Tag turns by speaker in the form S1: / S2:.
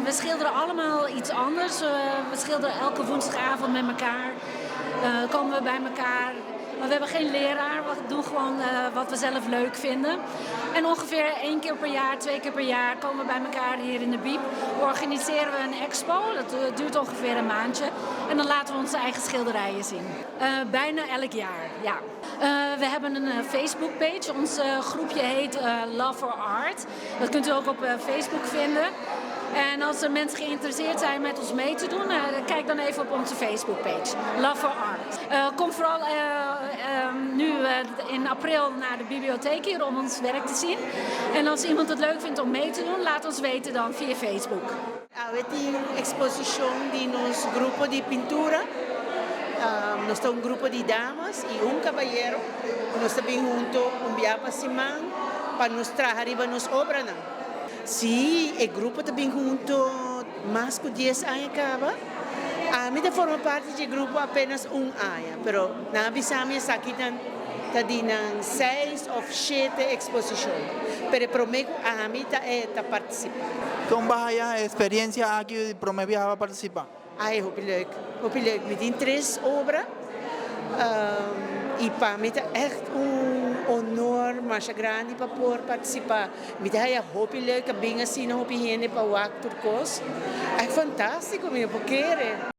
S1: We schilderen allemaal iets anders. We schilderen elke woensdagavond met elkaar. Komen we bij elkaar. Maar we hebben geen leraar. We doen gewoon wat we zelf leuk vinden. En ongeveer één keer per jaar, twee keer per jaar komen we bij elkaar hier in de Biep. Organiseren we een expo. Dat duurt ongeveer een maandje. En dan laten we onze eigen schilderijen zien. Bijna elk jaar, ja. We hebben een Facebook page. Ons groepje heet Love for Art. Dat kunt u ook op Facebook vinden. En als er mensen geïnteresseerd zijn met ons mee te doen, kijk dan even op onze Facebook page. Love for Art. Kom vooral nu in april naar de bibliotheek hier om ons werk te zien. En als iemand het leuk vindt om mee te doen, laat ons weten dan via Facebook.
S2: Awe tin exposicion di nos grupo di pintura. Nos ta un grupo di damas y un caballero. Nos ta hunto un biaha pa siman pa nos traha riba nos obranan. Si, e grupo ta hunto mas cu 10 aña caba. Ami ta forma parti di e grupo apenas un aña, pero nan a bisa mi esaki ta di nan 6 of 7 exposicion. Pero prome cu ami ta participa.
S3: Con bo e experiencia aki prome biaha participa?
S2: Ai, hopi leuk. Hopi leuk. Mi tin tres obra. Y pa mi ta echt un honor mas grandi pa por participa. Mi ta hopi leuk, bin asina, hopi hende pa wak tur cos. Ta fantastico, mi no por kere.